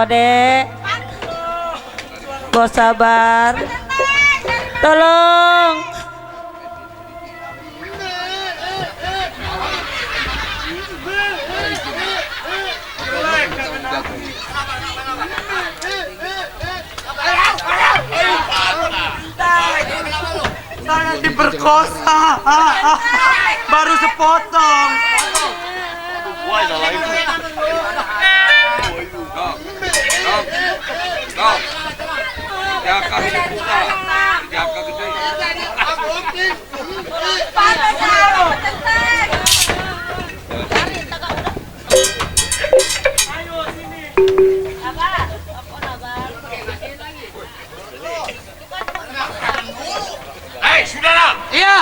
Ode. Bos sabar. Tolong. Saya diperkosa. Baru sepotong. Wah, salah itu. Jaka buka. Jaka gede. Hei, saudara. Iya.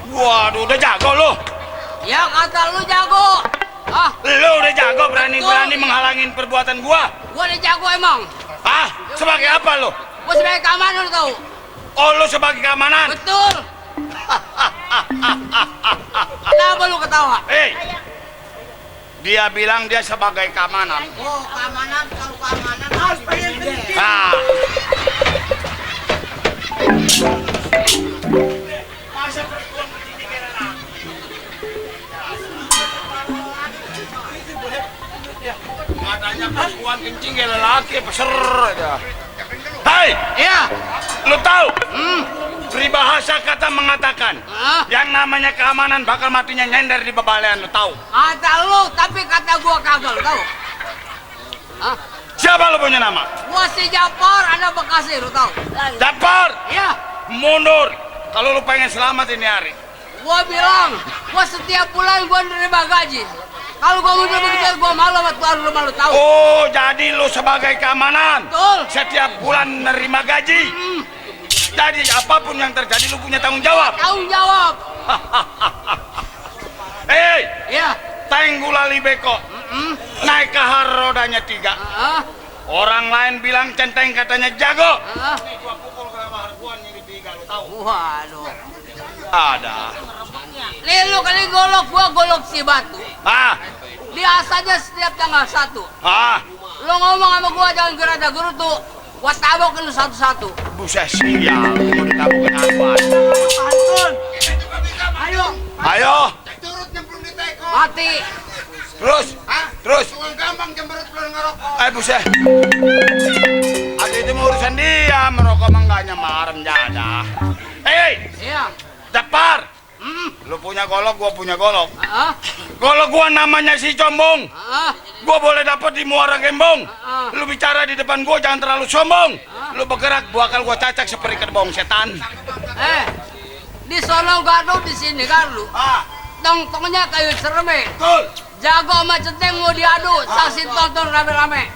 Waduh, udah jago lo. Ya kata lu jago. Ah, Lo udah jago berani-berani menghalangin perbuatan gua. gua udah jago emang. Ah, sebagai apa lo? Gua sebagai keamanan lu tahu. Oh, lo sebagai keamanan. Betul. Kenapa lu ketawa? Dia bilang dia sebagai keamanan. Oh, keamanan kalau keamanan harus pengen gede. Nah. Matanya perempuan kencing kayak lelaki, peser aja. Hai, Iya. lu tahu? Peribahasa kata mengatakan yang namanya keamanan bakal matinya nyender di bebalean, lu tahu? Kata lu, tapi kata gua kagak, lu tahu? Hah? Siapa lu punya nama? Gua si Japar, ada Bekasi, lu tahu? Japar, Iya. mundur. Kalau lu pengen selamat ini hari. Gua bilang, gua setiap bulan gua nerima gaji. Kalau gua mundur begitu, gua malu sama tuan rumah, lu tahu? Oh, jadi lu sebagai keamanan Betul. setiap bulan nerima gaji. Jadi apapun yang terjadi lu punya tanggung jawab. Tanggung jawab. Hei, Iya. tenggulali beko. Naik ke rodanya 3. Orang lain bilang centeng katanya jago. Gua pukul ke harguan ini 3, lu tahu? Waduh. Ada. Nih lu kali golok, gua golok si batu. Biasanya setiap tanggal 1. Lu ngomong sama gua jangan gerada guru tuh. Gua tabokin lu satu-satu. Buset sial, mau ditabukin apa? Pantun. Ayo. Ayo, Turut nyemplung di teko. Mati. terus, terus. Tukang gampang jemberut belum ngerokok. Buset. Ada itu mau urusan dia, merokok mengganya marem jadah. Hei, Iya. Japar. Lu punya golok, gua punya golok. Heeh. Golok gua namanya si Combong. Heeh. Gua boleh dapat di Muara Gembong. Lu bicara di depan gua jangan terlalu sombong. Lu bergerak, bakal gua cacak seperti kerbau setan. Di sono gaduh, di sini gaduh. Tongtongnya kayu sereme. Betul. Jago sama centeng mau diadu, saksi tonton rame-rame.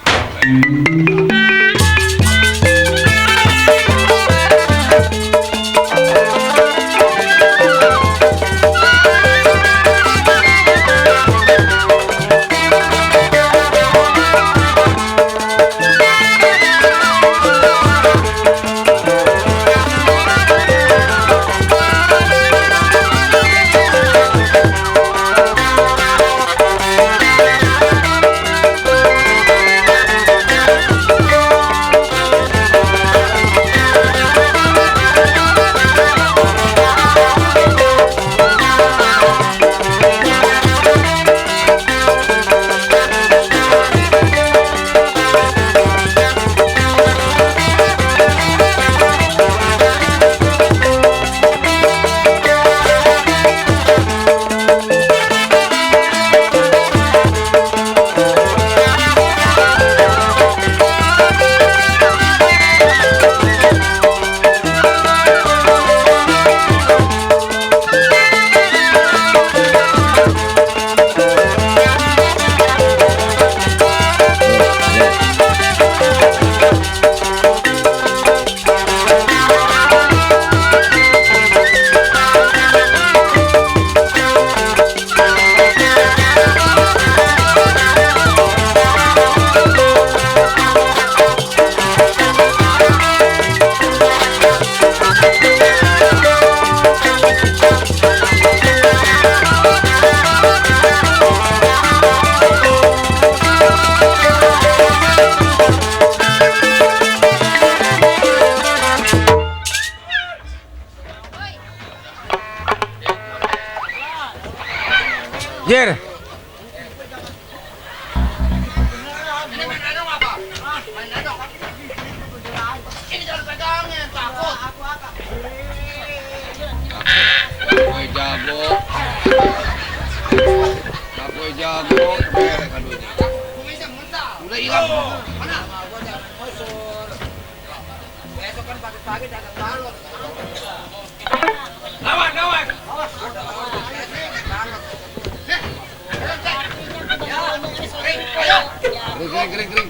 jago. Aku jago, merek kadonya. Udah hilang. Mana? Besok kan pagi-pagi dagang balon. Lawan. Kering.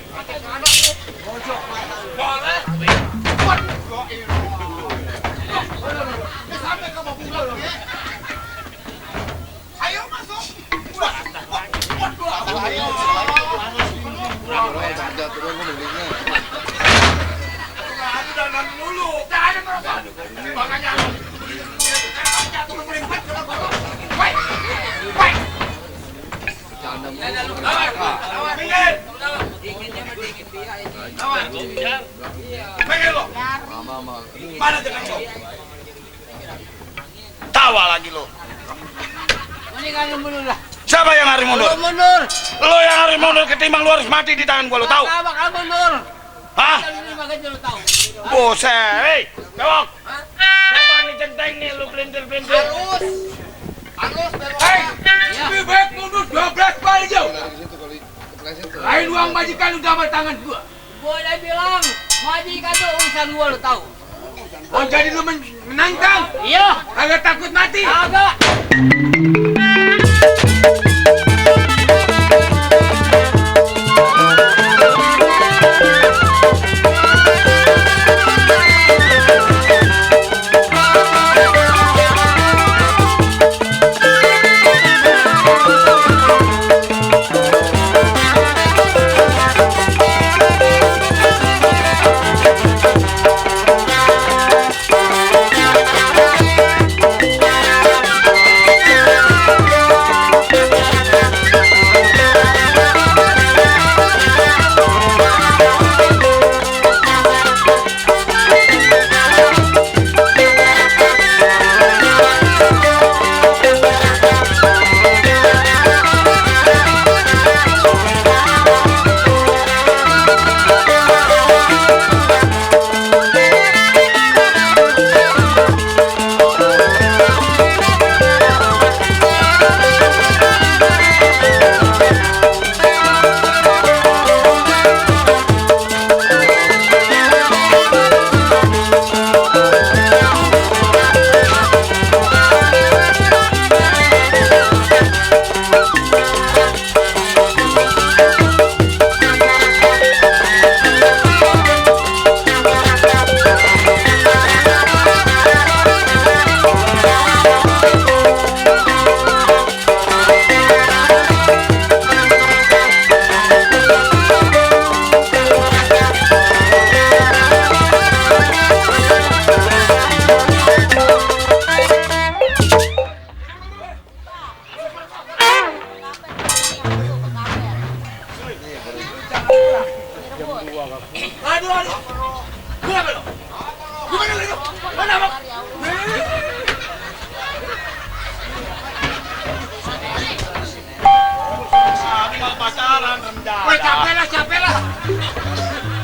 Ayo masuk. Mana jangan lo? Tawa lagi lo. Mendingan mundur lah. Siapa yang hari mundur? Lu mundur. Lo yang hari mundur ketimbang lu harus mati di tangan gua, lo tahu? Kakak bakal mundur. Hah? Ini makanya lu tahu. Buset, hei, bewok. Coba nih centeng nih, lu belintir-belintir. Halus. Hei, Ya. lebih baik mundur 12 kali jauh. Lain uang majikan udah sama tangan gua. Gua udah bilang, majikan tuh urusan gua lu tahu. Oh jadi lu menantang? Iya. Kagak takut mati? Agak.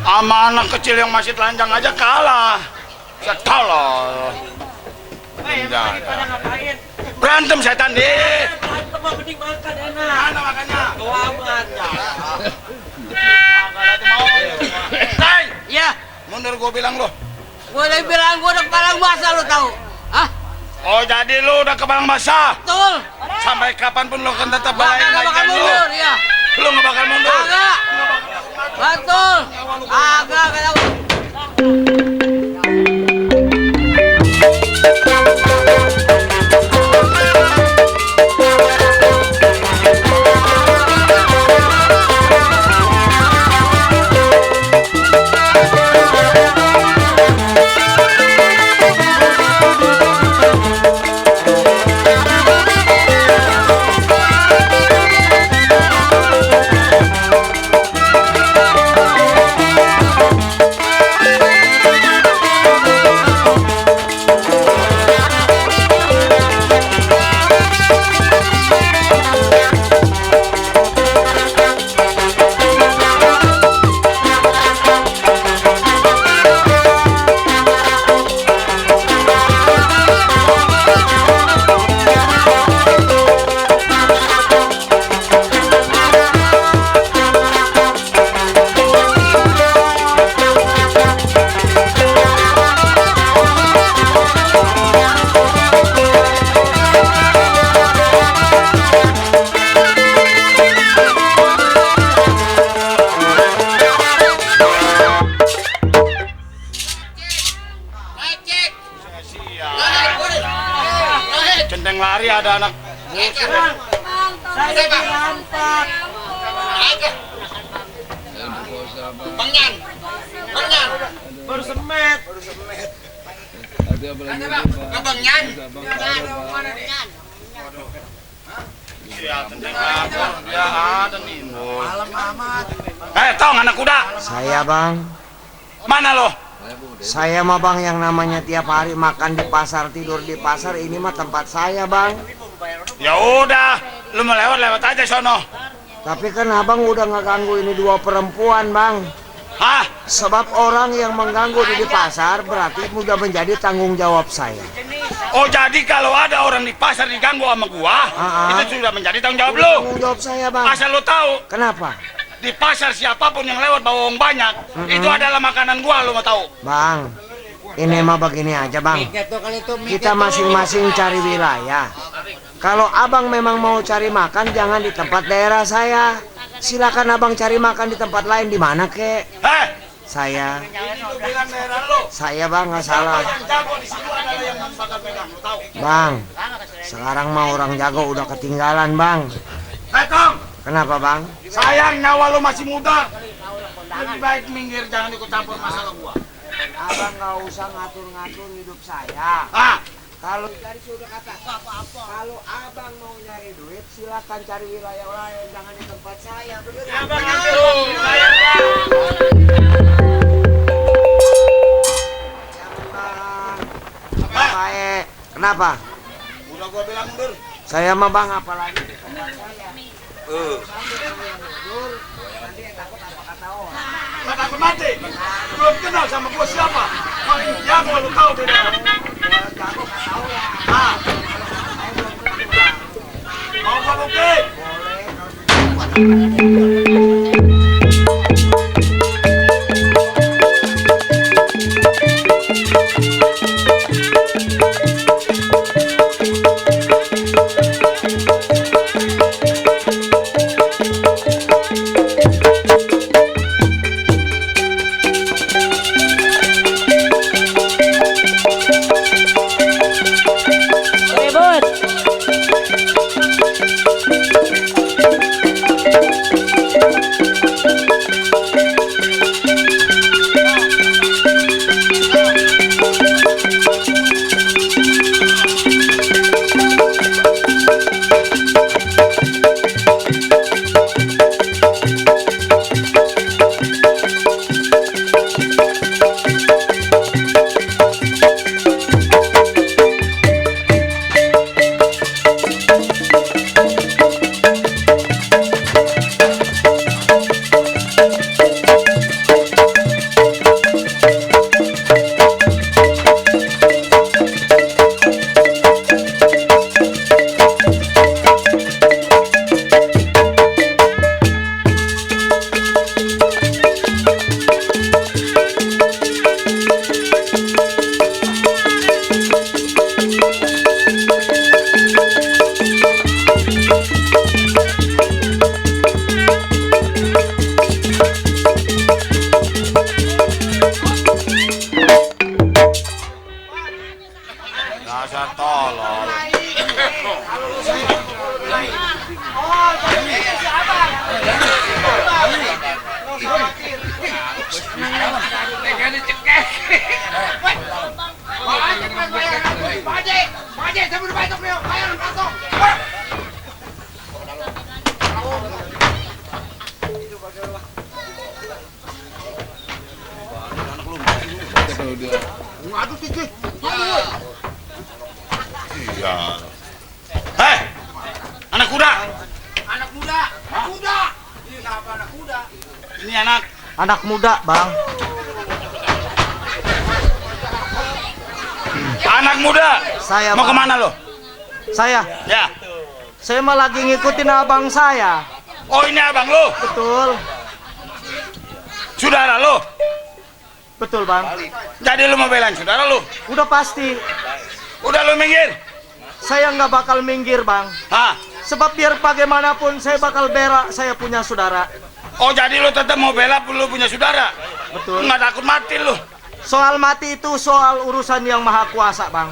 Sama anak kecil yang masih telanjang aja kalah. Setolol. Berantem setan deh. Berantem mah mending makan enak. Mana makannya? Kelamaan ya. Tay, Ya. mundur gua bilang lo. Gua udah bilang gua udah kepalang basah lu tahu. Hah? Oh jadi lu udah kebalang basah. Betul. Sampai kapanpun lu akan tetap Bakal balain bakal majikan lu. mundur ya. Lu nggak bakal mundur. Agak. Betul. Agak kata gua. ada anak. Saya dirampak. Bang Yan. Baru semet. Ke Bang Yan. Ya, tentang lapor. Ya, ada nih. Malam amat. Tong anak kuda. Saya bang, Mana lo? saya mah bang yang namanya tiap hari makan di pasar, tidur di pasar, ini mah tempat saya bang. Ya udah, lu mau lewat aja sono. Tapi kan abang udah ngeganggu ini dua perempuan bang. Hah? Sebab orang yang mengganggu di pasar berarti udah menjadi tanggung jawab saya. Oh jadi kalau ada orang di pasar diganggu sama gua, itu sudah menjadi tanggung jawab lu. Tanggung jawab saya bang. Asal lu tahu, Kenapa? di pasar siapapun yang lewat bawa uang banyak, itu adalah makanan gua, lu mau tahu? Bang, ini mah begini aja bang. Kita masing-masing cari wilayah. Kalau abang memang mau cari makan, jangan di tempat daerah saya. Silakan abang cari makan di tempat lain, di mana kek? Saya bang nggak salah. Bang, sekarang mah orang jago udah ketinggalan bang. Tong, Kenapa bang? sayang nyawa lu masih muda. Lebih baik minggir, jangan ikut campur masalah gua. Abang nggak usah ngatur-ngatur hidup saya. Kalau cari sudah kata kalau abang mau nyari duit, silakan cari wilayah lain, jangan di tempat saya. Begitu. Abang atur, sayangnya. Baik. Kenapa? Udah gua bilang mundur. Saya mah bang apalagi di tempat saya. Sampai saya mundur, nanti takut apa kata orang. Gak takut mati. Belum kenal sama gua siapa. Paling jago lu tahu deh. Mau gua bukti? Dasar tolol. Iya. Hei, anak kuda. Anak muda. Ini kenapa anak muda? Ini anak. Anak muda bang. Anak muda. Saya Mau bang. kemana lo? Saya Ya. mah lagi ngikutin abang saya. Oh ini abang lo. Betul. Saudara lo. Betul bang. Jadi lo mau belain saudara lo. Udah pasti. Udah lo minggir. Saya nggak bakal minggir bang. Sebab biar bagaimanapun saya bakal bela saya punya saudara. Oh jadi lo tetap mau bela lo punya saudara. Betul. Nggak takut mati lo. Soal mati itu soal urusan yang maha kuasa bang.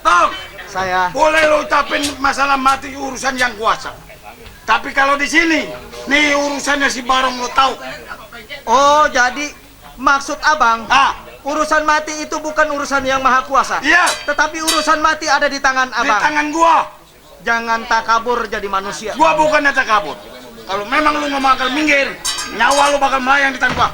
Tong, saya. Boleh lo ucapin masalah mati urusan yang kuasa. Tapi kalau di sini, nih urusannya si Barong lo tahu. Oh, jadi maksud abang, Ah, urusan mati itu bukan urusan yang maha kuasa. iya, Tetapi urusan mati ada di tangan di abang. tangan gua. Jangan takabur jadi manusia. Gua bukannya takabur. Kalau memang lu mau bakal minggir, nyawa lu bakal melayang di tangan gua.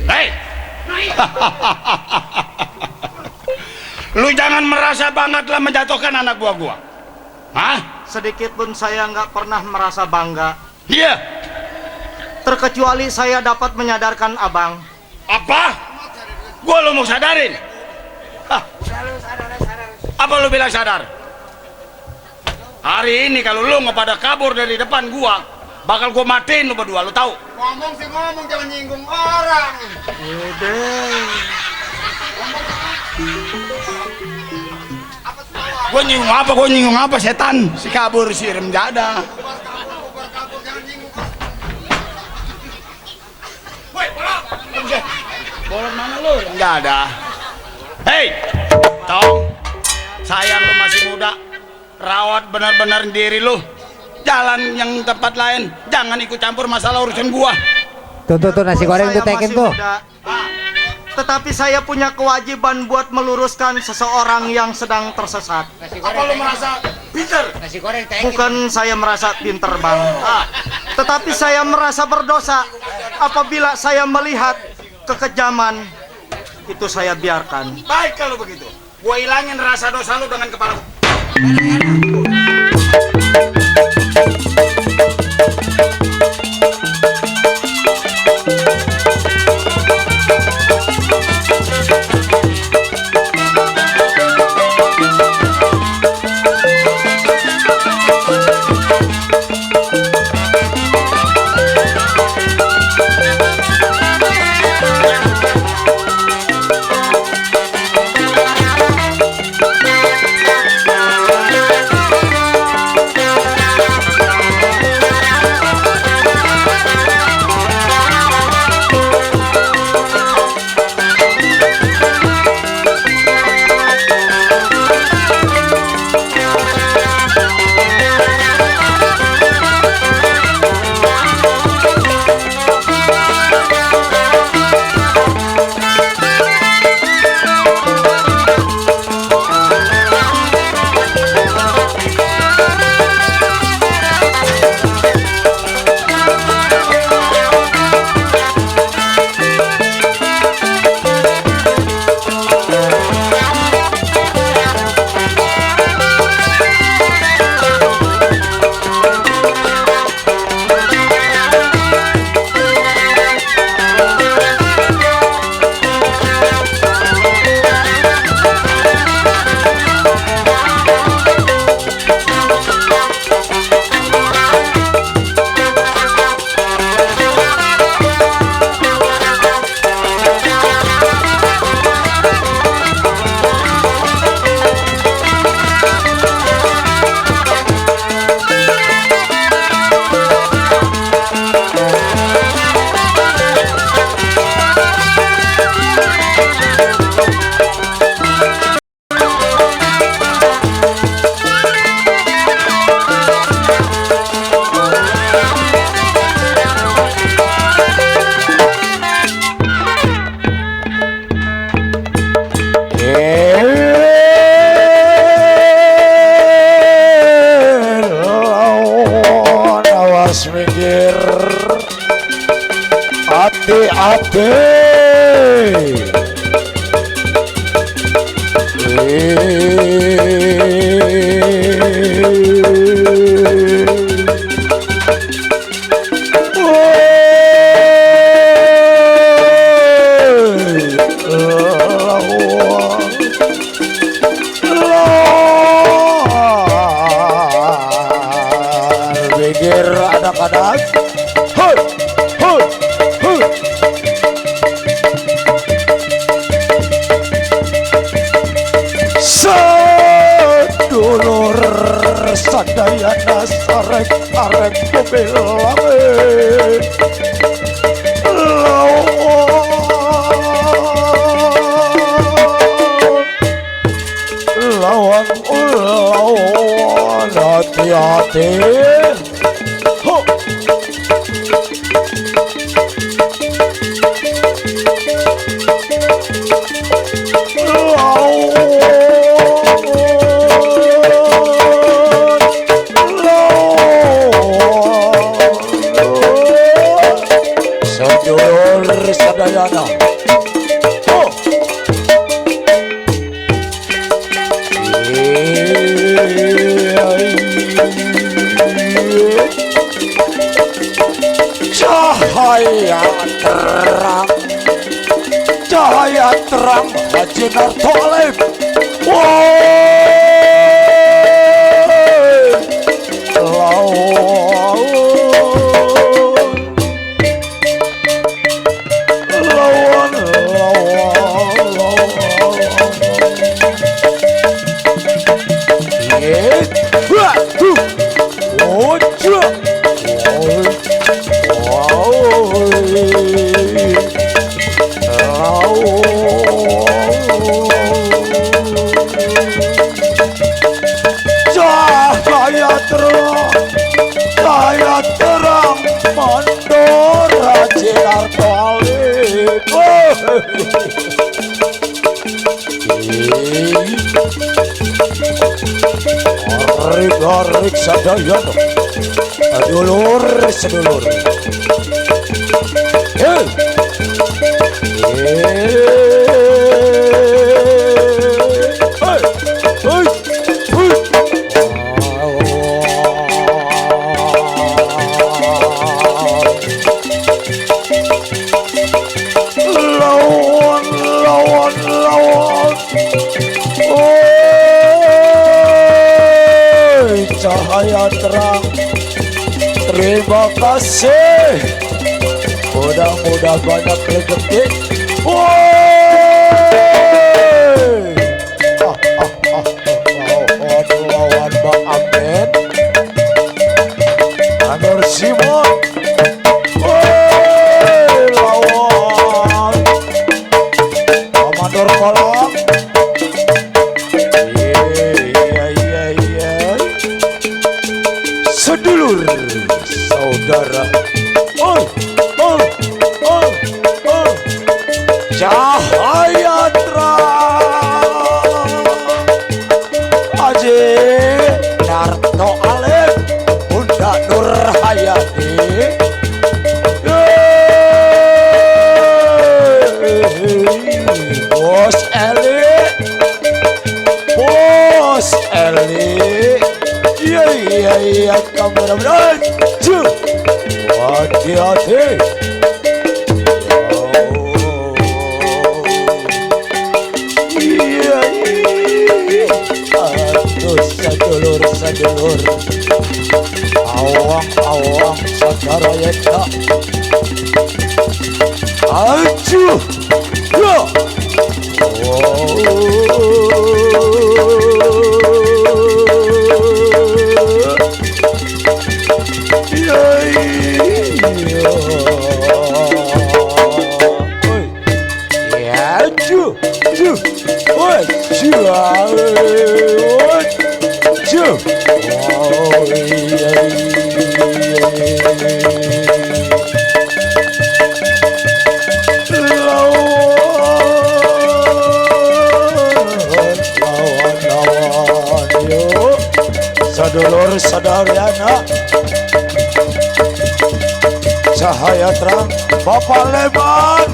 Hei! Lu jangan merasa bangga telah menjatuhkan anak buah gua. Hah? Sedikit pun saya nggak pernah merasa bangga. Iya. Terkecuali saya dapat menyadarkan abang. Apa? Gua lu mau sadarin? Hah? Apa lu bilang sadar? Hari ini kalau lu nggak pada kabur dari depan gua, bakal gua matiin lu berdua, lu tahu? Ngomong sih ngomong, jangan nyinggung orang. Gua nyinggung apa setan? Si kabur si remjada. Bubar kabur, jangan nyinggung. Bolot mana lu? Remjada. Hei, Tong. Sayang lu masih muda. Rawat benar-benar diri lu. Jalan yang tempat lain, jangan ikut campur masalah urusan gua. Tuh nasi goreng tuh Saya tekin masih tuh. muda, tetapi saya punya kewajiban buat meluruskan seseorang yang sedang tersesat. Apa lu merasa pinter? Nasi goreng Bukan saya merasa pinter, Bang. Tetapi saya merasa berdosa apabila saya melihat kekejaman itu saya biarkan. Baik kalau begitu. Gua hilangin rasa dosa lu dengan kepala gua. awas minggir. Hati-hati. Minggir anak-anak. Hei, hei, hei. Sedulur sadayana sarek-arek pebelame lawan hati-hati. Ho. Sedulur sadayana. Oh. Cahaya terang, cahaya terang Haji Nartolib. Cahaya terang mandor Haji Nartolib. Garik sadayana. Sedulur. Hey. Cahaya terang, terima kasih. Mudah-mudahan banyak rezeki. Lawan Bang Amin, Anur Simon. Lawan Komandor Kolong. Sedulur saudara. Cahaya terang Haji Nartolib, Bunda Nur Hayati. Bos Eli. Iya, kameramen. Hati-hati. Sedulur awang saudara yeta. Ajuh ya. Sadulur sadariana cahaya terang. Bapak Leman,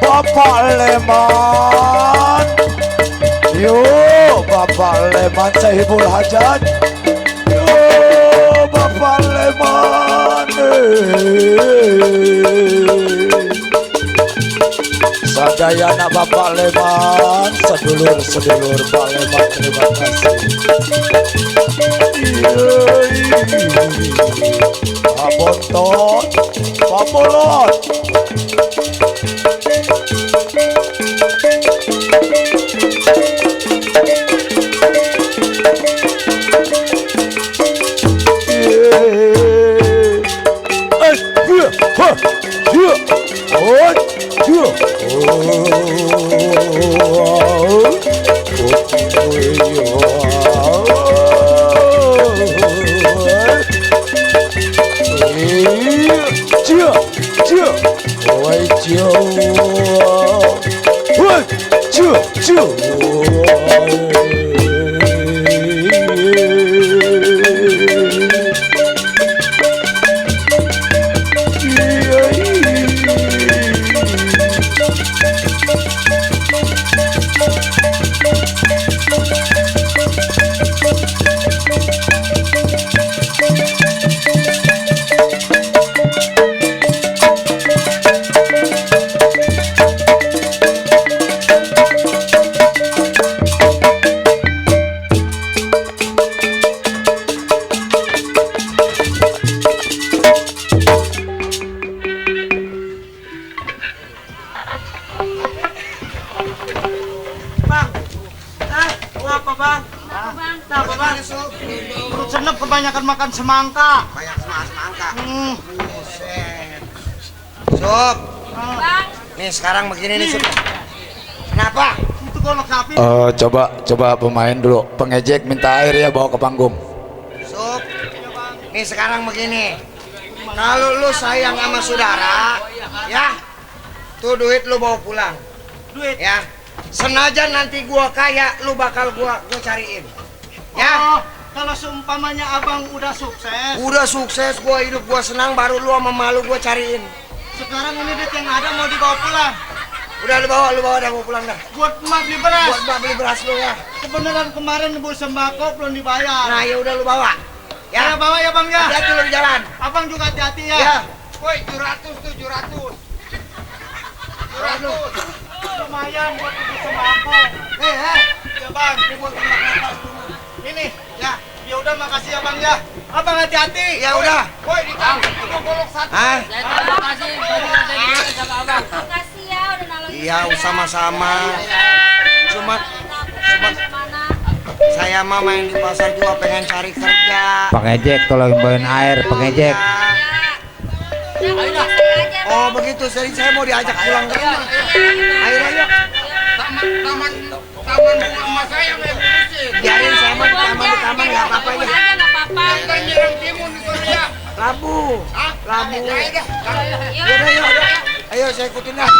Bapak Leman, yo Bapak Leman Sahibul Hajat, yo Bapak Leman. Sadayana Bapak Leman, sedulur-sedulur Pak Leman, terima kasih. Pak Bontot, Pak Bolot, Senep kebanyakan makan semangka. Banyak semangka. Buset. Sup. Nih sekarang begini nih Sup. Kenapa? Itu golok sapi. Coba pemain dulu. Pengejek minta air ya, bawa ke panggung. Sup. Nih sekarang begini. Kalau lu sayang sama saudara, ya, tuh duit lu bawa pulang. Duit. Ya. Senajan nanti gua kaya, lu bakal gua cariin. Ya. Oh, kalau seumpamanya abang udah sukses. Udah sukses, gua hidup gua senang, baru lu sama malu gua cariin. Sekarang ini duit yang ada mau dibawa pulang. Udah lu bawa dah, gua pulang dah. Buat emak beli beras. Buat gua beli beras lu ya. Kebenaran kemarin ibu sembako belum dibayar. Nah, ya udah lu bawa. Ya bawa ya bang ya. Hati-hati lu di jalan. Abang juga hati-hati ya. Ya. Woi, 700. Lumayan buat ibu sembako. Ya bang, ini buat emak dulu. Ini ya. Ya udah makasih ya bang ya. Abang hati-hati. Ya udah. Woi, di kampung itu golok satu. Hah? Terima kasih sama abang. Makasih ya udah nolongin Iya, sama-sama. Cuma saya mah main di pasar juga pengen cari kerja. Pengejek tolong bawain air, pengejek. Oh begitu, saya mau diajak pulang ke rumah. Ayo. Taman bunga emas saya yang ngurusin. Biarin saya mah di taman nggak apa-apa ya. Kita nyiram timun di sana ya. Labu. Ayo dah. Yaudah. Ayo saya ikutin dah.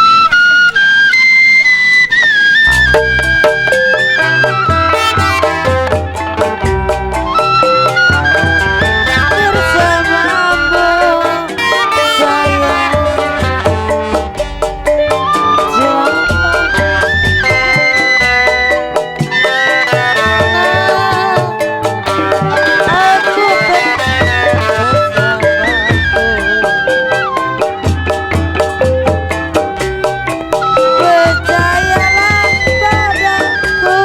Percayalah padaku.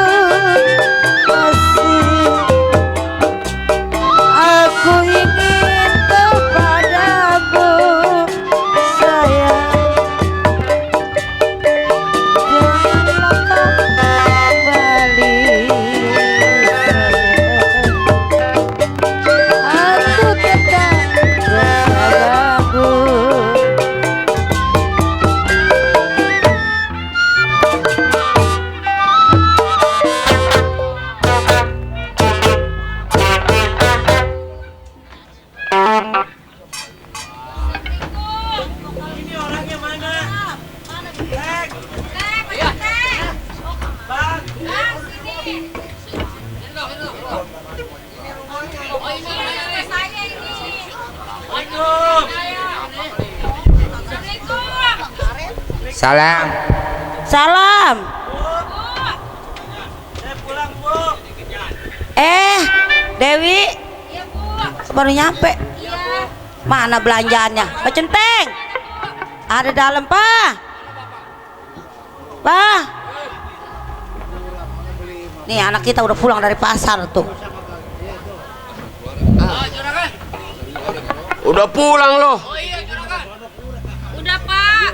Salam. Salam. Dewi. Baru nyampe. Mana belanjaannya? Pak Centeng. Ada dalam, Pak. Pak. Nih anak kita udah pulang dari pasar tuh. Udah pulang loh. Udah Pak,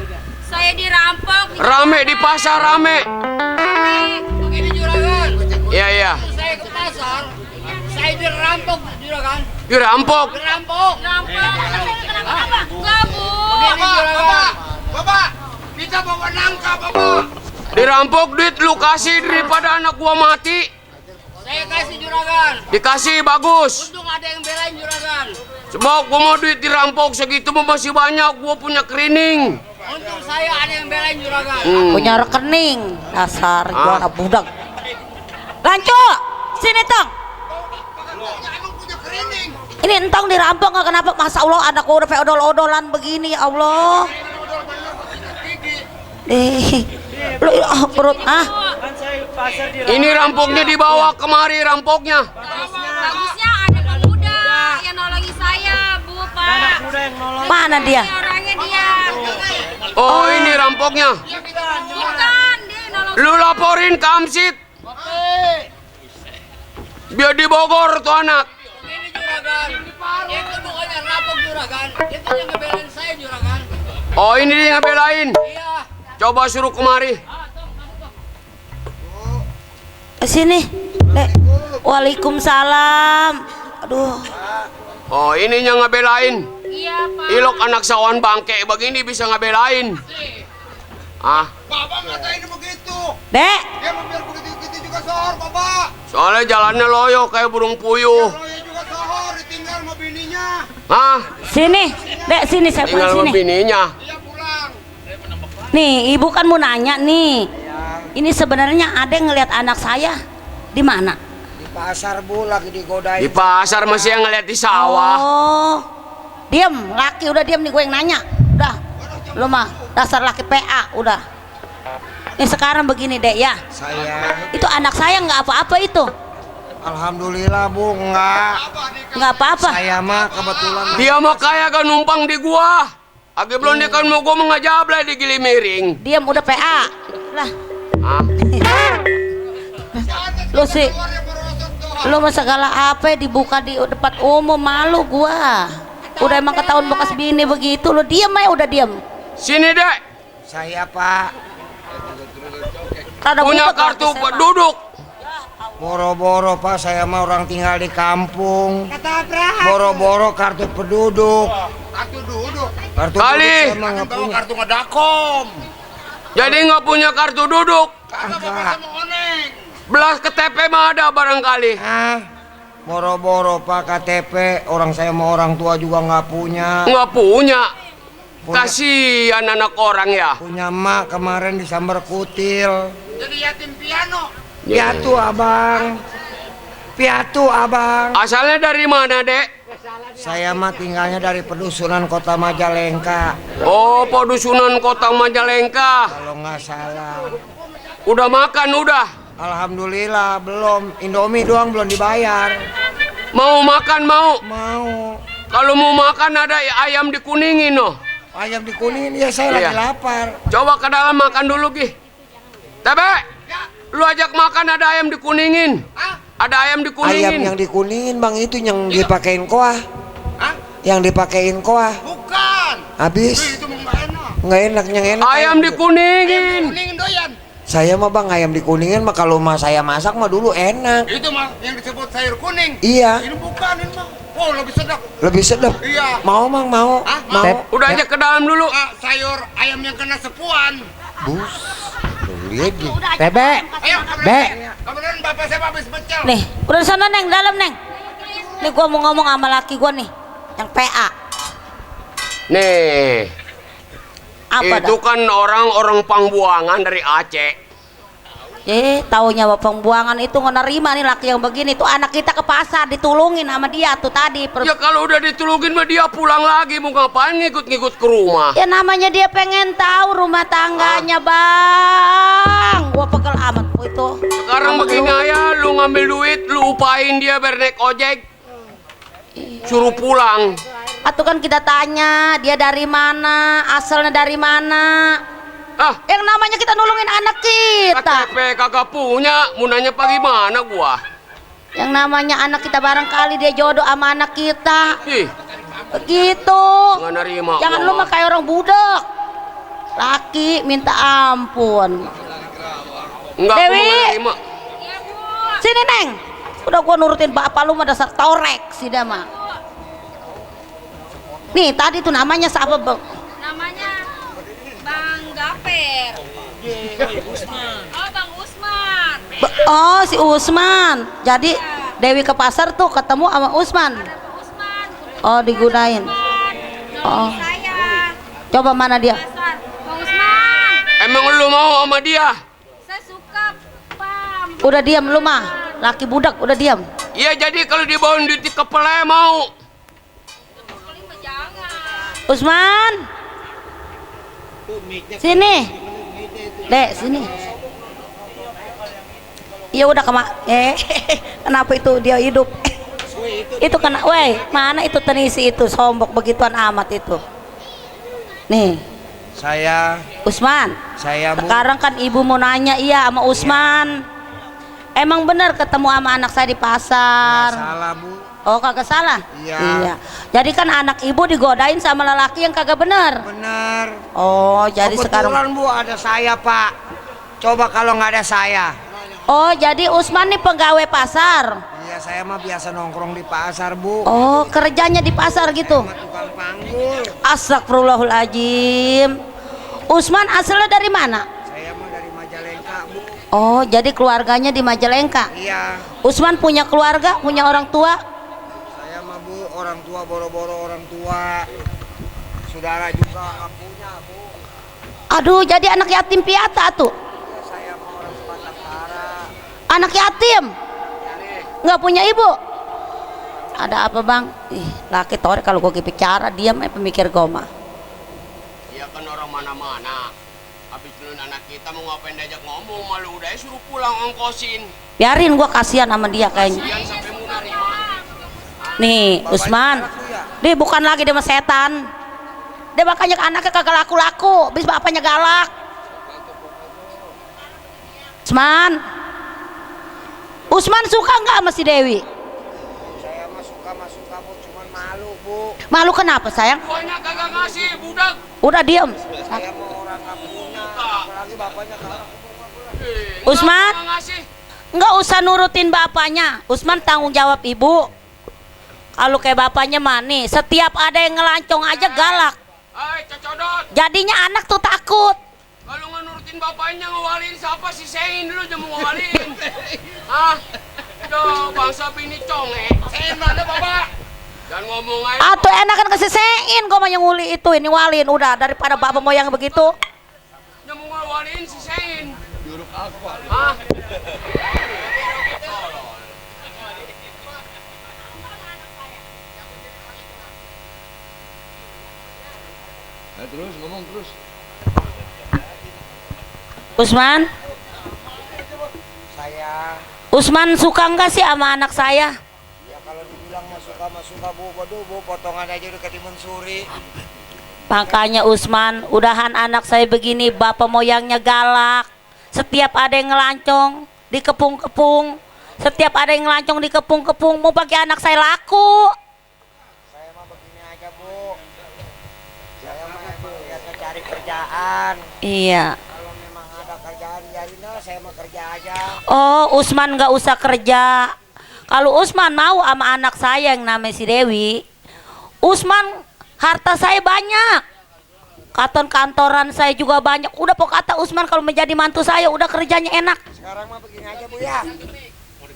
saya dirampok. Rame di pasar, rame. Begini juragan. Iya, iya. Saya ke pasar, saya dirampok juragan. Dirampok. Dirampok. Kenapa? Enggak, Bu. Begini juragan. Bapak, kita bawa nangka, Bapak. Dirampok duit lu kasih daripada anak gua mati. Saya kasih juragan. Dikasih bagus. Untung ada yang belain juragan. Sebab gua mau duit dirampok segitu mah masih banyak, gua punya kerining. Untung saya ada yang belain juragan. Punya rekening. Dasar gua anak budak. Lanco, sini Tong. Ini entong dirampok nggak kenapa? Masa Allah anak udah kayak odol-odolan begini ya Allah. Lu perut Ini rampoknya dibawa kemari rampoknya. Bagusnya ada pemuda yang nolongi saya, Bu, Pak. mana dia? Orangnya dia. Oh, ini rampoknya. Bukan, dia nolong. Lu laporin ke Amsit. Biar di Bogor tuh anak. Begini juragan. Itu bukannya rampok juragan. Itu yang ngebelain saya juragan. Oh, ini dia ngebelain. Iya. Coba suruh kemari. Sini, Dek. Waalaikumsalam. Aduh. Oh, ini yang ngebelain. Iya, Pak. Ilok anak sawan bangke begini bisa ngebelain. Ah, Bapak ngatain begitu. Dek, Dia mau biar begitu juga sohor, Bapak. soalnya jalannya loyo kayak burung puyuh. Roya juga sohor, ditinggal sama bininya. Hah? sini. Dek, sini saya Tinggal sama sini. bininya. Dia pulang. Nih, ibu kan mau nanya nih. Ini sebenarnya ada yang ngelihat anak saya di mana? Di pasar Bu lagi digodain. Di pasar masih yang ngeliat di sawah. Oh, diam, laki udah diam nih gue yang nanya. Udah, lu mah dasar laki PA udah. Ini sekarang begini deh ya. Saya Itu anak saya nggak apa-apa itu, alhamdulillah Bu enggak. nggak apa-apa. Saya mah kebetulan Dia mah kayak kan numpang di gua. Agi belum dia kan mau gua mengajablay di Gili Miring. Diam udah PA. Lah, Ah, lu sih, lu mah segala apa dibuka di depan umum, malu gua. Udah emang ketahuan bekas bini begitu, lu diam aja udah diam. sini dek. saya Pak Rada Punya butek kartu laki saya, Pak. penduduk. boro-boro Pak, saya mah orang tinggal di kampung. Boro-boro kartu penduduk. Kartu duduk. Kartu Kali. penduduk saya mah nggak Bawa punya. kartu ngedakom. Jadi nggak punya kartu duduk. Kagak. Belas KTP mah ada barangkali. Boro-boro Pak KTP, orang saya mau orang tua juga nggak punya. Nggak punya. Kasihan anak orang ya. Punya emak kemarin disambar kutil. Jadi yatim piano. Piatu abang. Piatu abang. Asalnya dari mana dek? Saya mah tinggalnya dari pedusunan Kota Majalengka. Oh, Pedusunan Kota Majalengka. Kalau nggak salah. Udah makan udah. Alhamdulillah belum. Indomie doang belum dibayar. Mau makan mau. Mau. Kalau mau makan ada ayam dikuningin noh. Ayam dikuningin ya saya Iya. lagi lapar. Coba ke dalam makan dulu Gi. Tebe, lu ajak makan ada ayam dikuningin. Ada ayam Ayam dikuningin. yang dikuningin bang itu yang dipakein koah. Yang dipakein koah. Bukan. Habis Itu mah nggak enak. nggak enak yang enak. Ayam dikuningin. Kuningin doyan. Saya mah bang ayam dikuningin mah kalau mah saya masak mah dulu enak. Itu mah yang disebut sayur kuning. Iya. Ini bukan ini mah. Oh, lebih sedap. Lebih sedap. Iya. Mau mang mau. Hah? Mau. Udah ajak ke dalam dulu. Sayur ayam yang kena sepuan. Bus. Lihat di. Bebe. Ayo, Be. kemudian bapak saya habis pecel. Nih, udah di sana Neng, dalam Neng. Nih gua mau ngomong sama laki gua nih, yang PA. Nih, Apa itu dah? kan orang-orang pangbuangan dari Aceh. Taunya pembuangan itu nggak nerima nih laki yang begini. Tuh anak kita ke pasar ditulungin sama dia tuh tadi. Ya kalau udah ditulungin mah dia pulang lagi, mau ngapain ngikut-ngikut ke rumah? Ya namanya dia pengen tahu rumah tangganya bang. Gua pegel amat po itu. Sekarang begini aja, lu ngambil duit, lu upain dia biar naik ojek, suruh pulang. Atau kan kita tanya dia dari mana, asalnya dari mana. Yang namanya kita nulungin anak kita. KTP kagak punya, mau nanya apa gimana gua? Yang namanya anak kita barangkali dia jodoh sama anak kita. Begitu. Nggak nerima. Jangan lu mah kayak orang budak. Laki minta ampun. Enggak, Dewi. Nerima. Sini Neng. Udah gua nurutin bapak lu mah dasar torek sih dah mah. Nih tadi tuh namanya siapa bang? Namanya Bang Gaper. Oh Bang Usman. Oh si Usman. Jadi Dewi ke pasar tuh ketemu sama Usman. Oh digunain. Oh. Coba mana dia? Bang Usman. Emang lu mau sama dia? Saya suka Pam. Udah diam lu mah. Laki budak udah diam. Iya jadi kalau dibawain duit ke pelai mau. Usman. Sini. Dek, sini. Ya udah kenapa itu dia hidup? Itu kena, weh, mana itu tenisi itu sombok begituan amat itu. Nih. Saya Usman. Saya Bu. Sekarang kan ibu mau nanya iya sama Usman. Emang benar ketemu sama anak saya di pasar? Nggak salah Bu. Oh kagak salah? Iya. Jadi kan anak ibu digodain sama lelaki yang kagak benar? Benar. Oh jadi Kebetulan, sekarang Bu ada saya Pak. Coba kalau nggak ada saya. Oh jadi Usman nih pegawai pasar? Iya saya mah biasa nongkrong di pasar Bu. Oh kerjanya di pasar gitu? Tukang panggul. Astagfirullahaladzim. Usman asalnya dari mana? Saya mah dari Majalengka Bu. Oh jadi keluarganya di Majalengka? Iya. Usman punya keluarga, punya orang tua? Saya mah Bu orang tua boro-boro orang tua. Saudara juga nggak punya Bu. Aduh jadi anak yatim piatu tuh? Saya mah orang sebatang kara. Anak yatim? Nggak punya ibu? Ada apa bang? Ih laki torek kalau gue bicara diam pemikir goma. Iya kan orang mana-mana. Habis lu anak kita mau ngapain diajak ngomong malu udah suruh pulang ongkosin. Biarin gua kasihan sama dia kayaknya. Kasihan sampai mau nerima. Nih Usman, dia bukan lagi dia mah setan. Dia makanya anaknya kagak laku-laku, bis bapaknya galak. Usman suka nggak sama si Dewi? Saya mah suka Bu, cuman malu Bu. Malu kenapa sayang? Banyak kagak ngasih budak. Udah diem. Saya mau orang nggak punya, apalagi bapaknya kalah. Usman, nggak usah nurutin bapaknya. Usman tanggung jawab ibu. Kalau kayak bapaknya mani, setiap ada yang ngelancong aja galak. Jadinya anak tuh takut. Kalau nggak nurutin bapaknya ngewalin siapa si Sein dulu jangan ngewalin. Hah? Duh, bangsa bini conge. Sein mana bapak? Dan ngomong aja. Atau enakan kesesein kok yang nguli itu ini walin udah daripada bapak moyang begitu. Jangan ngewalin si Sein. Juruk aku. Hah? Terus ngomong terus. Usman, Usman suka nggak sih sama anak saya? Ya kalau dibilang mah suka Bu, waduh Bu, potongan aja udah ketimun suri. Makanya Usman, udahan anak saya begini, bapak moyangnya galak. Setiap ada yang ngelancong, dikepung-kepung. Setiap ada yang ngelancong, dikepung-kepung, mau bagi anak saya laku. Saya mah begini aja Bu. Saya mah biasa cari kerjaan. Iya. Kalau memang ada kerjaan biarin lah, saya mah kerja aja. Oh, Usman nggak usah kerja. Kalau Usman mau sama anak saya yang namanya si Dewi, Usman harta saya banyak, kantoran saya juga banyak. Udah pokok kata Usman kalau menjadi mantu saya udah kerjanya enak. Sekarang mah begini aja Bu ya.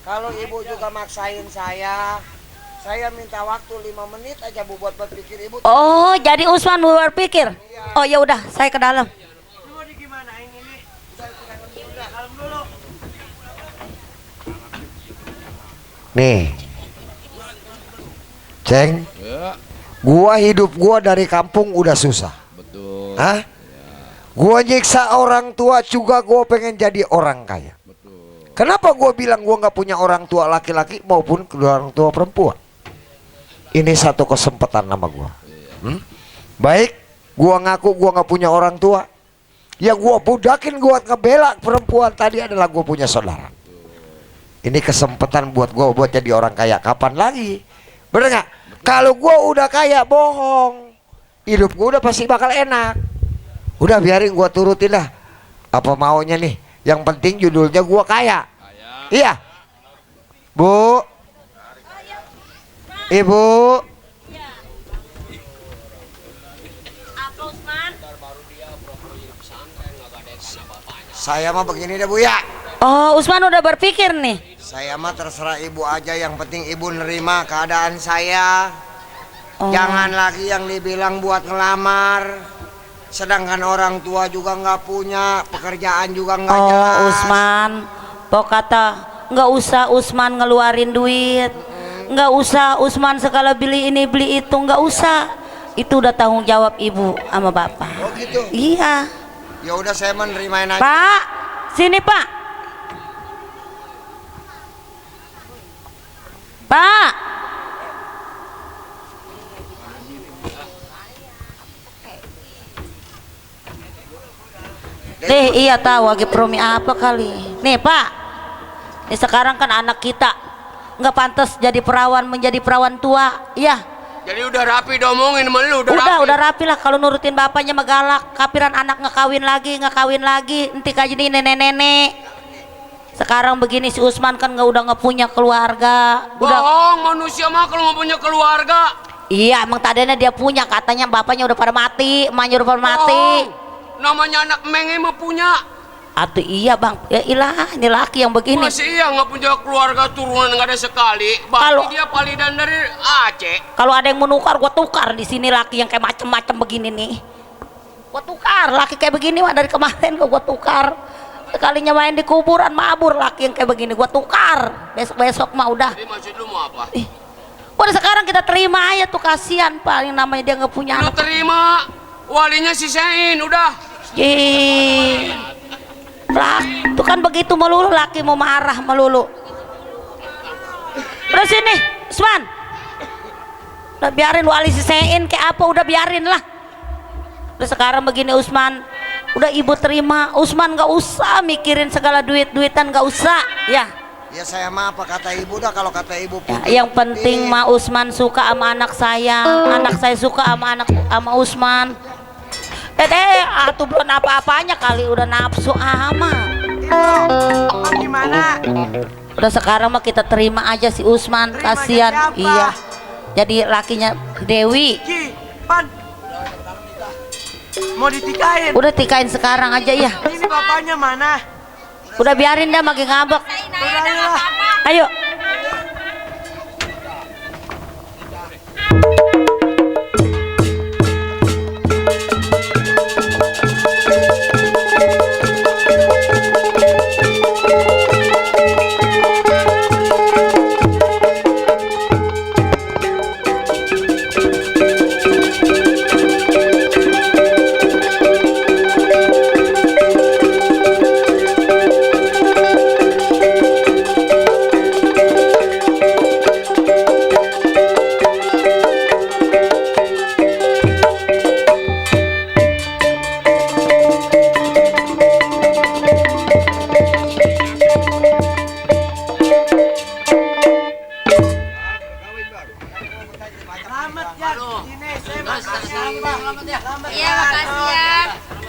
Kalau ibu juga maksain saya minta waktu 5 menit aja Bu buat berpikir ibu. Oh, jadi Usman mau berpikir. Oh ya udah, saya ke dalam. Nih, Ceng, gua hidup gua dari kampung udah susah. Betul. Hah? Gua nyiksa orang tua juga gua pengen jadi orang kaya. Kenapa gua bilang gua nggak punya orang tua laki-laki maupun orang tua perempuan? Ini satu kesempatan nama gua. Baik, gua ngaku gua nggak punya orang tua. Yang gua budakin gua ngebela perempuan tadi adalah gua punya saudara. Ini kesempatan buat gua buat jadi orang kaya. Kapan lagi? Bener nggak? Kalau gua udah kaya bohong. Hidup gua udah pasti bakal enak. Udah biarin gua turutin lah. Apa maunya nih? Yang penting judulnya gua kaya. Iya. Bu. Ibu. Saya mah begini deh Bu ya. Oh, Usman udah berpikir nih. Saya mah terserah ibu aja, yang penting ibu nerima keadaan saya. Jangan lagi yang dibilang buat ngelamar. Sedangkan orang tua juga nggak punya, pekerjaan juga nggak jelas. Usman, pok kata nggak usah Usman ngeluarin duit, nggak usah Usman segala beli ini beli itu, nggak usah. Itu udah tanggung jawab ibu sama bapak. Oh gitu. Iya. Ya udah saya menerimain aja. Pak, sini Pak. Pak. Iya tahu lagi promi apa kali. Nih Pak, nih sekarang kan anak kita nggak pantas jadi perawan, menjadi perawan tua, iya. Jadi udah rapi domongin sama lu, Udah rapi lah. Kalau nurutin bapaknya megalak, kapiran anak ngekawin lagi, nanti kayak jadi nenek-nenek. Sekarang begini si Usman kan udah nggak punya keluarga. Bohong, manusia mah kalau nggak punya keluarga. Iya, emang tadinya dia punya, katanya bapaknya udah pada mati, emaknya udah pada mati. Namanya anak menge mah punya. Atuh iya bang, ya ilah ini laki yang begini. Masih iya nggak punya keluarga turunan nggak ada sekali. Berarti dia palidan dari Aceh. Kalau ada yang menukar, gua tukar di sini laki yang kayak macem-macem begini nih. Gua tukar laki kayak begini mah dari kemarin gua tukar. Sekalinya main di kuburan mabur laki yang kayak begini gua tukar. Besok-besok mah udah. Jadi maksud lu mau apa? Udah sekarang kita terima aja tuh, kasihan Pak yang namanya dia nggak punya lu anak. Terima, walinya sisain udah. Lah, itu kan begitu melulu laki mau marah melulu. Terus sini, Usman. Udah biarin wali sisain kayak apa, udah biarin lah. Udah sekarang begini Usman, udah ibu terima. Usman nggak usah mikirin segala duit-duitan, nggak usah, ya. Ya saya mah apa kata ibu dah, kalau kata ibu ya, yang penting mah Usman suka sama anak saya suka sama Usman. Atuh belum apa-apanya kali udah nafsu amat. Gimana? Udah sekarang mah kita terima aja si Usman, kasihan. Iya. Jadi lakinya Dewi. Pan. Mau ditikain? Udah tikain sekarang aja ya. Ini bapaknya mana? Udah biarin dah makin ngambek. Ayo.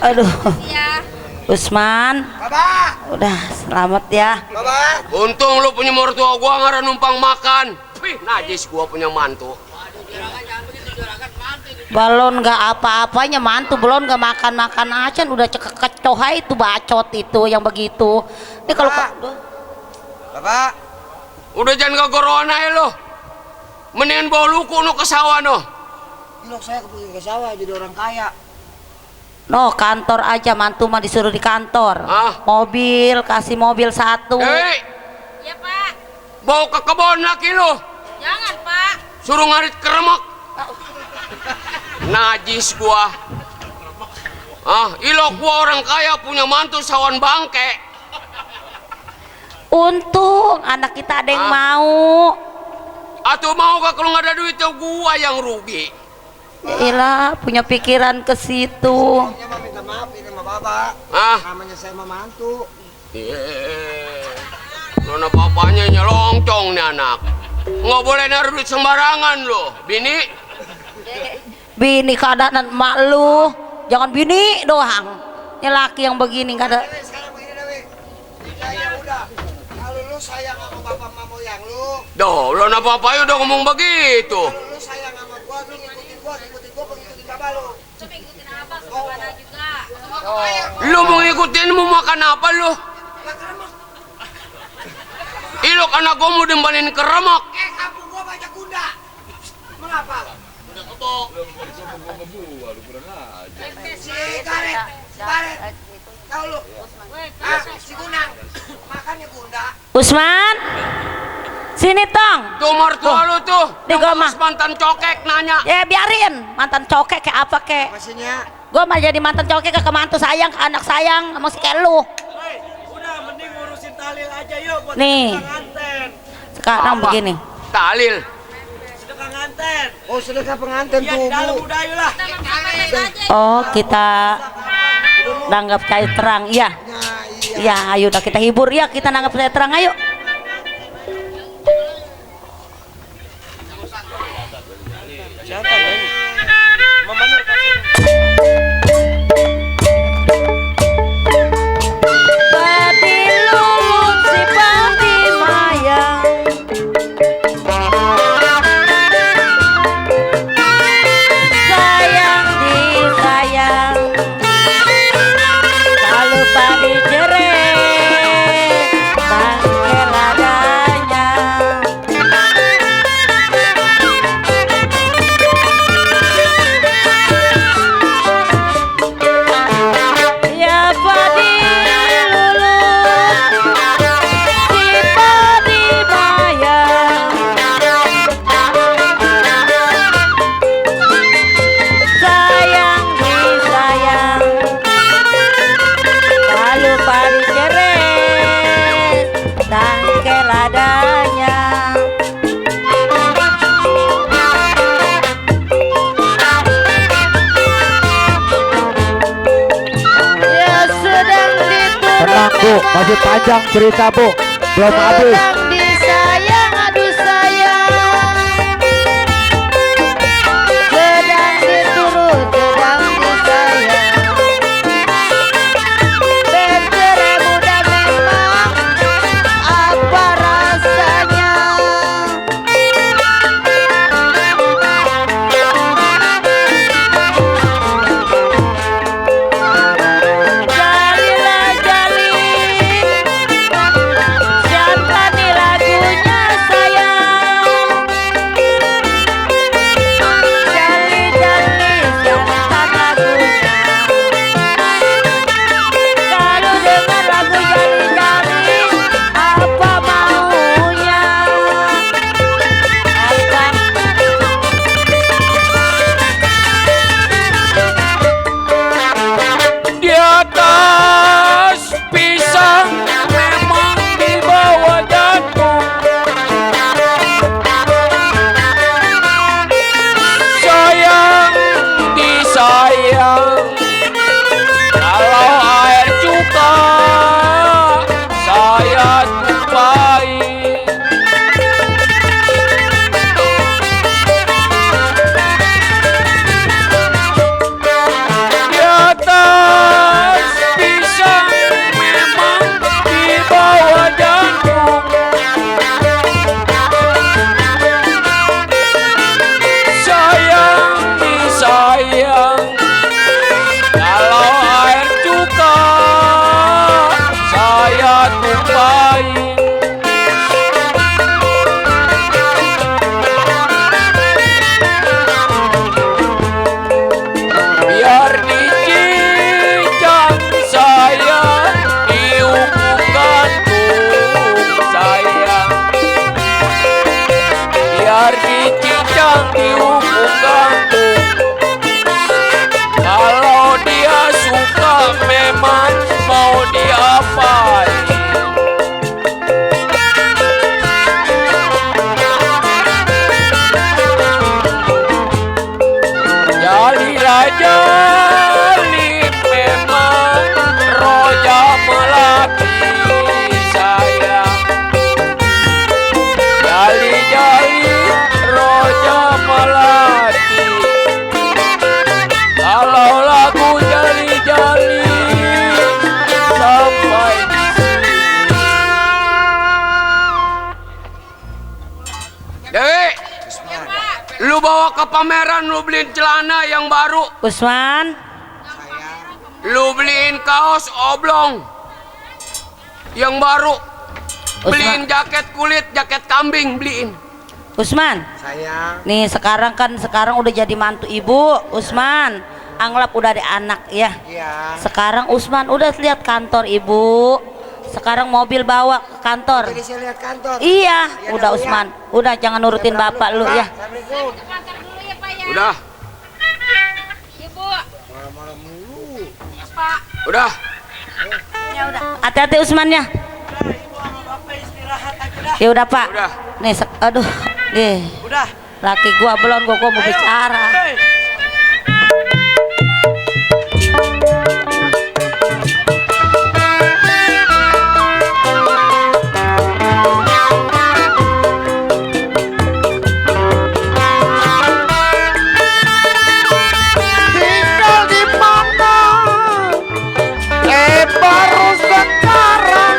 Aduh, Usman, udah selamat ya. Untung lu punya mertua gua nggak numpang makan. Wih, najis gua punya mantu. Balon nggak apa-apanya mantu, belum nggak makan acan udah kecohai itu bacot itu yang begitu. Ini kalau Bapak, udah jangan kegorona ya lo. Mendingan bawa luku nu ke sawah no. Ini saya ke sawah jadi orang kaya. No, kantor aja, mantu mah disuruh di kantor. Mobil, kasih mobil 1. Ya Pak. bawa ke kebun laki lu. Jangan, Pak. Suruh ngarit keremek. Najis gua. Ilok gua orang kaya punya mantu sawan bangke. Untung anak kita ada yang mau. Atau mau gak kalau nggak ada duit gua yang rugi. Iyalah, punya pikiran ke situ. Saya mah minta maaf ini sama bapak. Namanya saya mah mantu. Nona bapaknya nyelongcong nih anak. Nggak boleh naruh duit sembarangan loh, bini. Bini keadaan emak lu. Jangan bini doang. Ini laki yang begini nggak ada. Sekarang begini Dewi. Ya udah. Kalau lu sayang sama bapak mama moyang lu. Duh, lo na bapaknya udah ngomong begitu. Kalau lu sayang sama gua, lu ngikutin gua, ngikutin bapak lu. Coba ikutin abang kemana juga. Lu mau ngikutin mau makan apa lu? Ilok anak gua mau dimbalin keremek. Kampung gua banyak kuda. Mengapa? Udah kebok. Si Baret. Tahu lu? Si Gunang. Makannya kuda. Usman, sini tong. Tuh mertua lu tuh. Di gua mah mantan cokek nanya. Ya biarin, mantan cokek kayak apa kek. Maksudnya? Gua mah jadi mantan cokek ke mantu sayang, ke anak sayang, sama si kayak lu. Udah mending ngurusin talil aja yuk buat Nih. pengantin. Sekarang Apa? begini. Talil. Sedekah nganten. Oh, sedekah pengantin Iya tuh, di dalam Bu. udah ayo lah. Oh, kita nanggap cair terang. Iya. Iya, ayo dah kita hibur ya, kita nanggap cair terang ayo. Padi lulut si padi mayang, sayang disayang, kalau padi jereh bangkel adanya. Ya padi lulut si padi mayang, sayang disayang, kalau padi jereh bangkel adanya. Ya sedang Tenang Bu, masih panjang cerita Bu, belum habis. sedang disayang, aduh sayang, sedang diturut, sedang disayang, bercerai muda memang apa rasanya. Jalilah jali, siapa nila jali memang roja melatih saya. Jali-jali roja melatih. Kalau lagu jali-jali sampai di sini. Dewi, lu bawa ke pameran, lu beliin celana yang baru. Usman, Lu beliin kaos oblong yang baru. Beliin jaket kulit, jaket kambing, beliin. Usman. Sayang. Nih sekarang udah jadi mantu ibu, Usman. Anggap udah ada anak ya. Iya. Sekarang Usman udah lihat kantor ibu. Sekarang mobil bawa ke kantor. Jadi saya lihat kantor. Iya, Ya, udah dah, Usman. Udah jangan nurutin Ya, bapak lu ya. Assalamualaikum. Kantor dulu ya Pak ya. Udah, Ibu. Malam-malam mulu. Mas Pak. udah. Ya udah. Hati-hati Usman ya. Ya udah Pak. Udah. Nih, aduh, nih. Udah. Laki gua belum, gua mau bicara. Tinggal di mana? Baru sekarang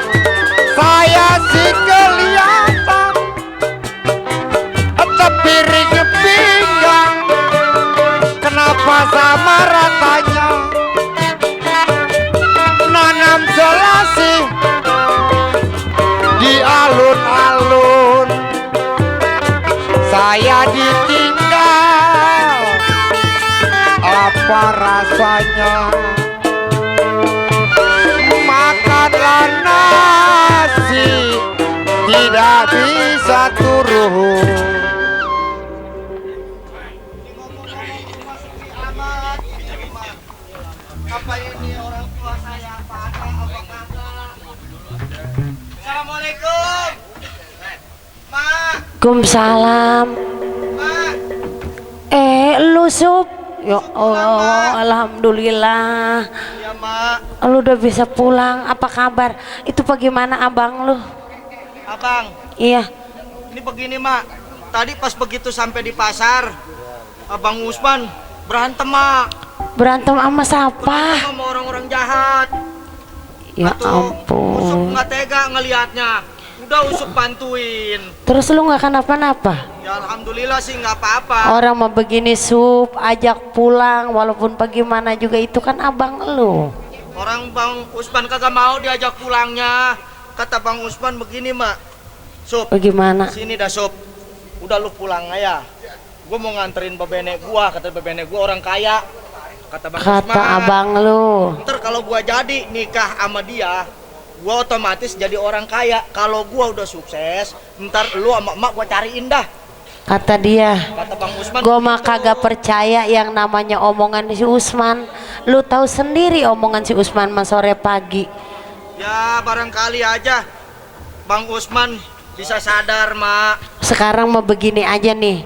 saya sih kelihatan sepiring pinggang. Kenapa sama ratanya? Nanam selasi di alun-alun. Saya ditinggal, apa rasanya? Makanlah nasi, tidak bisa turun. Apa ini orang tua saya? Apa ada? Apa kagak? Assalamualaikum. Mak, Waalaikumsalam. mak. Lu Sup. Ya Allah, alhamdulillah. Ya mak. Lu udah bisa pulang. Apa kabar? Itu bagaimana abang lu? Abang, Iya. ini begini mak. Tadi pas begitu sampai di pasar, Abang Usman berantem mak. Berantem sama siapa? Sama orang-orang jahat. Ya Usuk ampun. nggak tega ngelihatnya. Udah Usuk bantuin. Terus lu nggak kenapa-napa? Ya alhamdulillah sih nggak apa-apa. Orang mau begini Sup, ajak pulang walaupun bagaimana juga itu kan abang lu. Orang Bang Usman kagak mau diajak pulangnya. Kata Bang Usman begini mak. Sup, Bagaimana? sini dah Sup. Udah lu pulang aja. Gua mau nganterin bebenek gua. Kata bebenek gua orang kaya. Kata Bang Kata Usman. abang lu. Ntar kalau gua jadi nikah sama dia, gua otomatis jadi orang kaya. Kalau gua udah sukses, ntar lu sama emak gua cariin dah. Kata dia. Kata Bang Usman. Gua mah kagak percaya yang namanya omongan si Usman. Lu tahu sendiri omongan si Usman mah sore pagi. Ya barangkali aja Bang Usman bisa sadar mak. Sekarang mau begini aja nih.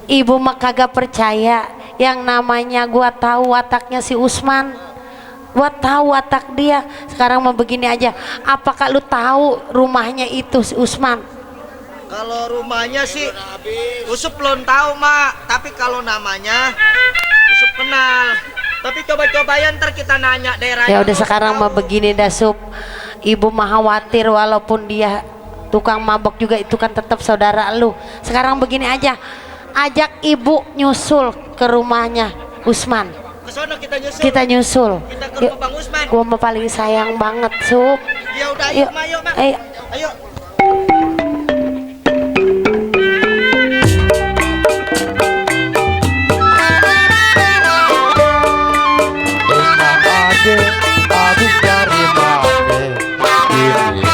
Ibu mah kagak percaya yang namanya gua tahu wataknya si Usman. Gua tahu watak dia. Sekarang mau begini aja. Apakah lu tahu rumahnya itu si Usman? Kalau rumahnya sih Usup belum tahu mak. Tapi kalau namanya Usup kenal. Tapi coba-cobain ntar kita nanya daerah. Ya udah sekarang mah begini dah Sup. Ibu mah khawatir walaupun dia tukang mabok juga itu kan tetap saudara lu. Sekarang begini aja. Ajak ibu nyusul ke rumahnya Usman. Kesono kita nyusul. Kita nyusul. Kita ke Yuk, rumah Bang Usman. gua mah paling sayang banget Sup. Ya udah ayo Yuk, mak, yuk mak. ayo. Ayo. Habis dari mati, kini hari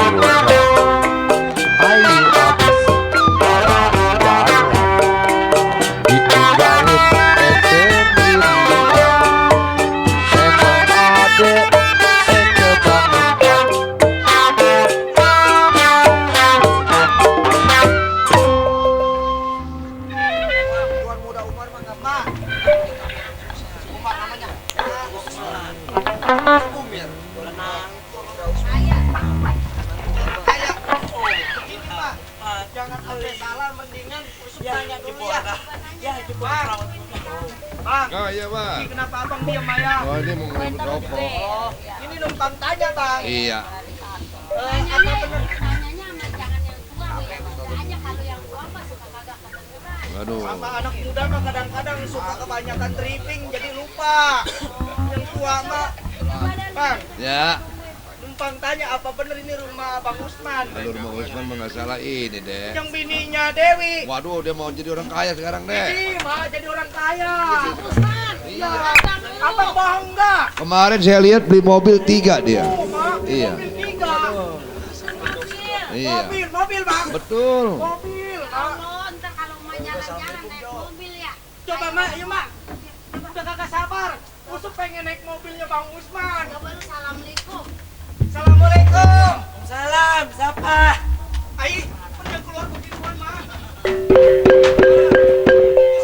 itu ayo habis jalan, ditinggalin sendiri. Emang ada kebangun Jangan sampai salah, mendingan usuk tanya dulu ya. Ya, Bang. Bang. Oh iya bang. Ini kenapa abang diam ya? Oh ini mau ngerebut rokok. Oh, ini numpang tanya bang. Iya. Apa benar? Aduh. Sama anak muda mah kadang-kadang suka kebanyakan tripping jadi lupa. Yang tua mah, bang. Ya. Numpang tanya apa benar ini rumah Bang Usman? Kalau rumah Usman mah nggak salah ini deh. Yang bininya Dewi. Waduh dia mau jadi orang kaya sekarang deh. Ini mah jadi orang kaya. Iya. Abang bohong nggak? Kemarin saya lihat beli mobil 3 dia. Oh, Mak, Iya. mobil 3. Iya. Mobil bang. Betul. Mobil. Mak. Ntar kalau mau jalan-jalan naik mobil ya. Coba mak, yuk mak. Udah kagak sabar. Usuk pengen naik mobilnya Bang Usman. Coba lu assalamualaikum. Assalamualaikum. Salam. Siapa? Ai, jangan keluar begituan mak.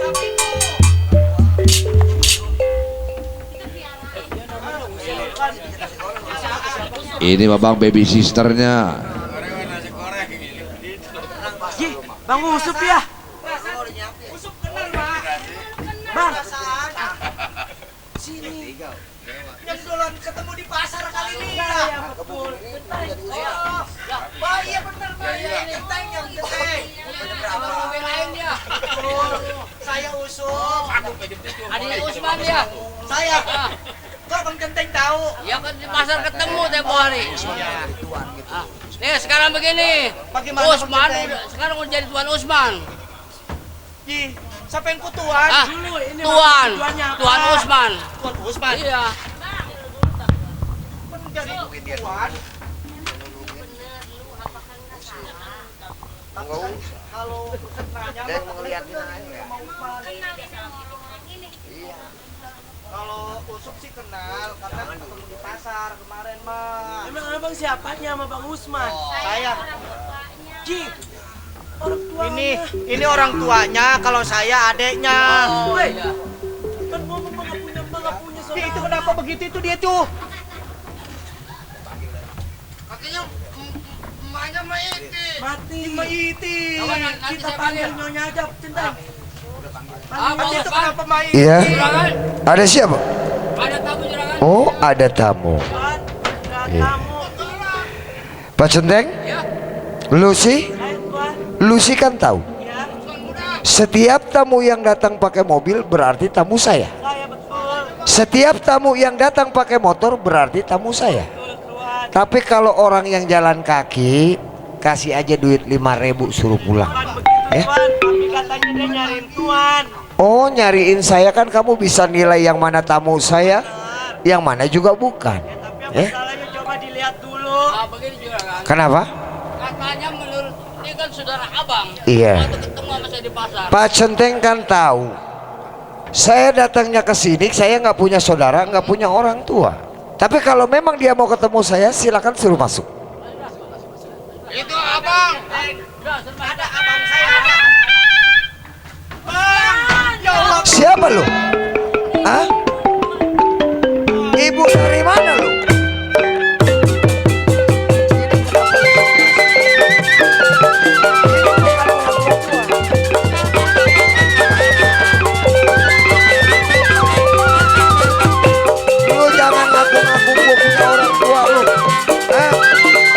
Siapa itu? Ini babang baby sisternya. Bang Usup ya? Usup kenal mak. Bang. Sini. Yang duluan ketemu di pasar kali ini. Iya betul. Oh iya benar Pak. Genteng yang genteng. Kalau belain dia. Saya Usup. Adiknya Usman dia. Saya. Kok Bang Genteng tahu? Ya kan di pasar ketemu tempo hari. Ah, nih sekarang begini. Bagaimana Usman Bang Genteng? sekarang udah jadi Tuan Usman. Ji, siapa yang kutuan? Ah, Tuan. Tuan Usman. Tuan Usman. Iya. Jadi tuan. Kalau nanya mau ngeliatin aja. Kalau Usup sih kenal karena ketemu di pasar kemarin mah. Emang abang siapanya sama Bang Usman? Saya. Ji, orang tuanya. Ini orang tuanya, kalau saya adeknya. Oh, kan ngomong bang nggak punya saudara. Itu kenapa begitu itu dia tuh? Katanya emaknya Mati. Maiti. Kita panggil nyonya aja, Centang. Bang Itu Usman. kenapa Maiti? Iya. Ada siapa? Ada tamu juragan. Oh, ada tamu. Iya. Pak Centeng? Ya. Lucy? Lucy kan tahu. Setiap tamu yang datang pakai mobil berarti tamu saya. Saya betul. Setiap tamu yang datang pakai motor berarti tamu saya. Tapi kalau orang yang jalan kaki, kasih aja duit 5.000 suruh pulang. Begitu Tuan, tapi katanya dia nyariin Tuan. Oh, nyariin saya kan kamu bisa nilai yang mana tamu saya, yang mana juga bukan. Tapi masalahnya coba dilihat dulu. Ah, begini juragan. Kenapa? Katanya menurut ini kan saudara abang. Iya. Waktu ketemu sama saya di pasar. Pak Centeng kan tahu. Saya datangnya ke sini, saya nggak punya saudara, nggak punya orang tua. Tapi kalau memang dia mau ketemu saya, silakan suruh masuk. Itu abang. Ada abang saya. Bang, ya Allah. Siapa lu? Hah? Ibu dari mana lu? Lu jangan ngaku-ngaku gua punya orang tua lu. Hah?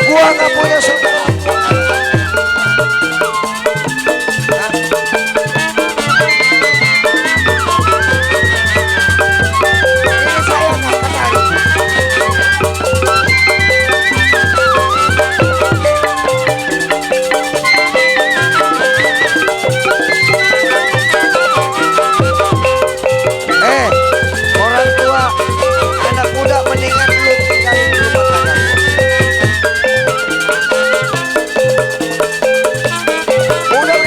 Gua nggak punya saudara. Ini saya nggak kenal. Orang tua, anak muda mendingan lu tinggalin rumah tangga. Udah.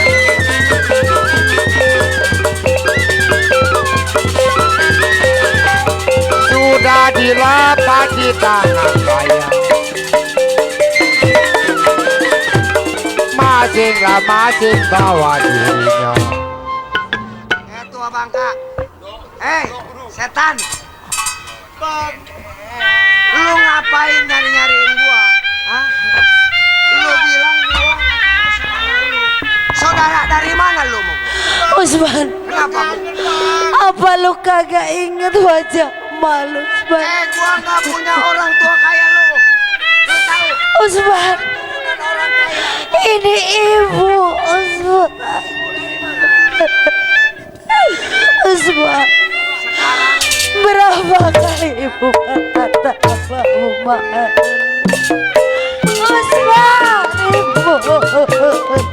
Sudah dilapak di tangan saya. Masing-masing bawa dirinya. Tua bangka. Setan. Bang. Lu ngapain nyari-nyariin gua? Hah? Lu bilang gua saudara lu. Saudara dari mana lu mau? Usman, Kenapa Bu? apa lu kagak inget wajah malu Usman? Gua nggak punya orang tua kayak lu. Lu tahu? Usman, ini ibu Usman. Usman, berapa kali ibu kata kamu maaf? Usman, ibu.